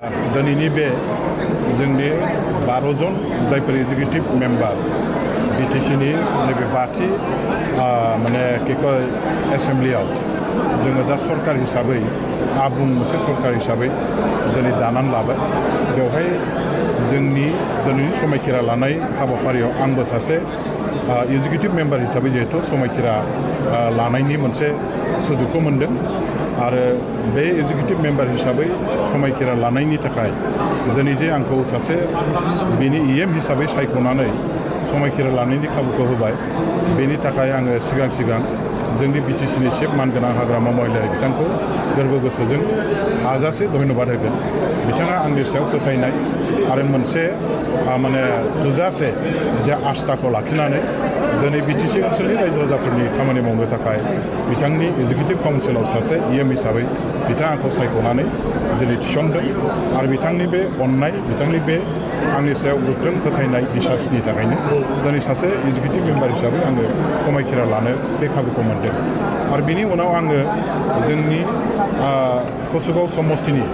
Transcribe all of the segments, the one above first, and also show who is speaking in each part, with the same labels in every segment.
Speaker 1: दिनैनि बे जोंनि 12 जन जायफोर एग्जिकिउटिभ मेम्बार बिटिसिनि नैबे बाथि माने एसेम्ब्लियाव जोङो दा सरकार हिसाबै आबुं मोनसे सरकार हिसाबै दिनै दानानै लाबाय। बेवहाय जोंनि दिनैनि समायखिरा लानाय हाबाफारियाव आंबो सासे एग्जिकिउटिभ मेम्बार हिसाबै जिहेतु समायखिरा लानायनि मोनसे सुजुगखौ मोनदों आरो बे एग्जिकिउटिभ मेम्बार हिसाबै समायखिरा लानायनि थाखाय दिनै जे आंखौ सासे बेनि इएम हिसाबै सायख'नानै समायखिरा लानायनि खाबुखौ होबाय, बेनि थाखाय आङो सिगां जोंनि बिटिसिनि चिफ मानगोनां हाग्रामा महिलारि बिथांखौ गोरबो गोसोजों हाजासे धन्यबाद होगोन। बिथाङा आंनि सायाव फोथायनाय आरो मोनसे माने थोजासे जे आस्थाखौ लाखिनानै दिनै बिटिसि ओनसोलनि रायजो राजाफोरनि खामानि मावनो थाखाय बिथांनि एग्जिकिउटिभ काउन्सिलाव सासे इएम हिसाबै बिथाङा आंखौ सायख'नानै दिनै थिसनदों आरो बिथांनि बे अननाय, बिथांनि बे आंनि सायाव गोख्रों फोथायनाय बिसासनि थाखायनो दिनै सासे एग्जिकिउटिभ मेम्बार हिसाबै आङो समायखिरा लानो बे खाबुखौ मोनदों। आरो बिनि उनाव आङो जोंनि कसुगाव समस्तिनि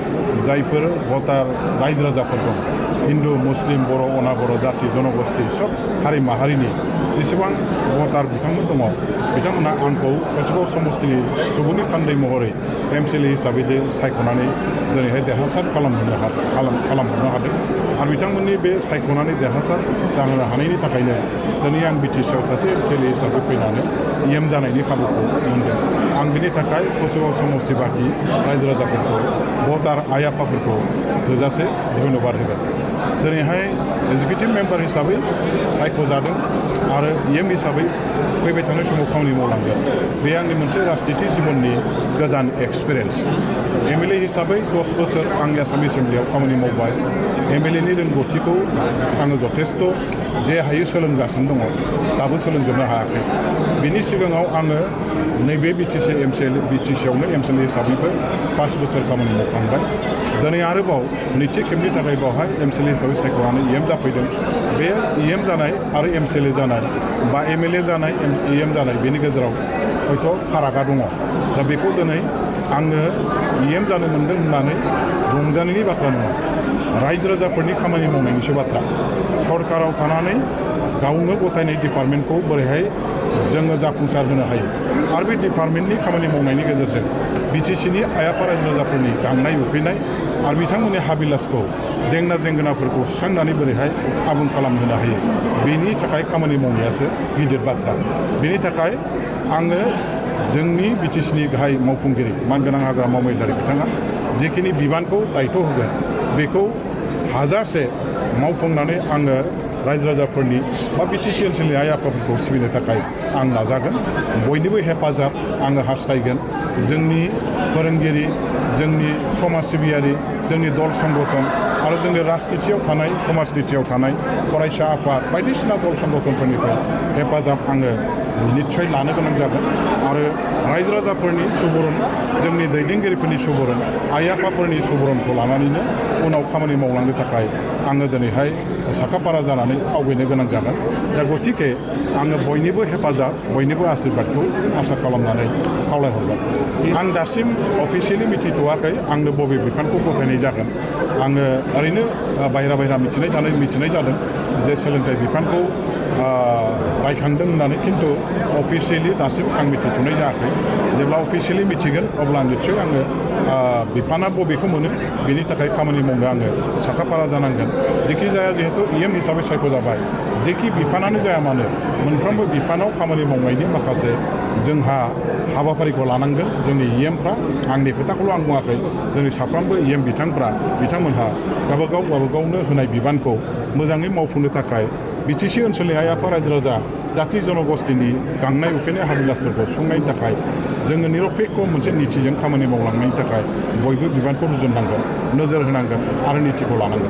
Speaker 1: जायफोर भटार रायजो राजाफोर दं, हिन्दु, मुस्लिम, बर', अनाबर जाति जनगोष्ठी सब हारि माहारिनि जेसेबां भटार बिथांमोन दङ, बिथांमोनहा आंखौ कसुगाव समस्तिनि सुबुंनि थान्दै महरै एमसिएलए हिसाबै सायख'नानै दिनैहाय देरहासार खालामहरनो हादों आरो बिथांमोननि बे सायख'नानै देरहासार जाहोनो हानायनि थाखायनो दिनै आं बिटिसिआव सासे एमसिएलए हिसाबै फैनानै इएम जानायनि खाबुखौ मोनदों। आं बिनि थाखाय कसुगाव समस्ति बाखि रायजो राजाफोरखौ, भटार आइ आफाफोरखौ थोजासे धन्यबाद होगोन। दिनैहाय एग्जिकिउटिभ मेम्बार हिसाबै सायख'जादों आरो इएम हिसाबै फैबाय थानाय समाव खामानि मावलांगोन। बे आंनि मोनसे राजनिति जिबननि गोदान एक्सपिरियेन्स। एमएलए हिसाबै 10 बोसोर आंनि आसाम एसेम्ब्लियाव खामानि मावबाय। एमएलएनि रोंगौथिखौ आङो जथेस्थ' जे हायो सोलोंगासिनो दङ, दाबो सोलोंजोबनो हायाखै। बिनि सिगाङाव आङो नैबे बिटिसिआवनो एमसिएलए हिसाबैबो 5 बोसोर खामानि मावखांबाय। दिनै आरोबाव नैथि खेबनि थाखाय बेवहाय एमसिएलए हिसाबै सायख'नानै इएम जाफैदों। बे इएम जानाय आरो एमसिएलए जानाय बा एमएलए जानाय, इएम जानाय बेनि गेजेराव हयथ' फारागा दङ। दा बेखौ दिनै आङो इएम जानो मोन्दों होननानै रंजानायनि बाथ्रा नङा, रायजो राजाफोरनि खामानि मावनायनिसो बाथ्रा। सरकाराव थानानै गावनो गथायनाय डिपार्टमेन्टखौ बोरैहाय जोङो जाफुंसार होनो हायो आरो बे डिपार्टमेन्टनि खामानि मावनायनि गेजेरजों बिटिसिनि आइ आफा रायजो राजाफोरनि गांनाय उखैनाय आरो बिथांमोननि हाबिलासखौ जेंनाफोरखौ सुस्रांनानै बोरैहाय आबुं खालामहोनो हायो, बेनि थाखाय खामानि मावनायासो गिदिर बाथ्रा। बेनि थाखाय आङो जोंनि बिटिसिनि गाहाय मावफुंगिरि मानगोनां हाग्रामा महिलारि बिथाङा जेखिनि बिबानखौ दायथ' होगोन, बेखौ हाजासे मावफुंनानै आङो रायजो राजाफोरनि बा बिटिसि ओनसोलनि आइ आफाफोरखौ सिबिनो थाखाय आं नाजागोन। बयनिबो हेफाजाब आङो हास्थायगोन। जोंनि फोरोंगिरि, जोंनि समाज सिबियारि, जोंनि दल संगठन आरो जोंनि राजनितियाव थानाय, समाजनितियाव थानाय फरायसा आफाद बायदिसिना दल संगठनफोरनिफ्राय हेफाजाब आङो निस्सय लानो गोनां जागोन आरो रायजो राजाफोरनि सुबुरुन, जोंनि दैदेनगिरिफोरनि सुबुरुन, आइ आफाफोरनि सुबुरुनखौ लानानैनो उनाव खामानि मावलांनो थाखाय आङो दिनैहाय साखाफारा जानानै आवगायनो गोनां जागोन। दा गतिके आङो बयनिबो हेफाजाब, बयनिबो आशीर्बादखौ आसा खालामनानै खावलायहरबाय। आं दासिम अफिसियेलि मिथिथ'वाखै आंनो बबे बिफानखौ गथायनाय जागोन। आङो ओरैनो बायह्रा मिथिनाय जादों जे सोलोंथाइ बिफानखौ रायखांदों होननानै, खिन्थु अफिसियेलि दासिम आं मिथिथ'नाय जायाखै। जेब्ला अफिसियेलि मिथिगोन अब्ला निस्सय आङो बिफाना बबेखौ मोनो बेनि थाखाय खामानि मावनो आङो साखाफारा जानांगोन। जेखि जाया जिहेतु इएम हिसाबै सायख'जाबाय, जेखि बिफानानो जाया मानो मोनफ्रोमबो बिफानाव खामानि मावनायनि माखासे जोंहा हाबाफारिखौ लानांगोन। जोंनि इएमफ्रा, आंनि खोथाखौल' आं बुङाखै, जोंनि साफ्रोमबो इएम बिथांमोनहा गावबागावनो होनाय बिबानखौ मोजाङै मावफुंनो थाखाय बिटिसि ओनसोलनि आइ आफा रायजो राजा जाथि जनगोष्ठीनि गांनाय उखैनाय हाबिलासफोरखौ सुफुंनायनि थाखाय जोङो निरपेक्ष मोनसे नितिजों खामानि मावलांनायनि थाखाय बयबो बिबानखौ रुजुननांगोन, नोजोर होनांगोन आरो नितिखौ लानांगोन।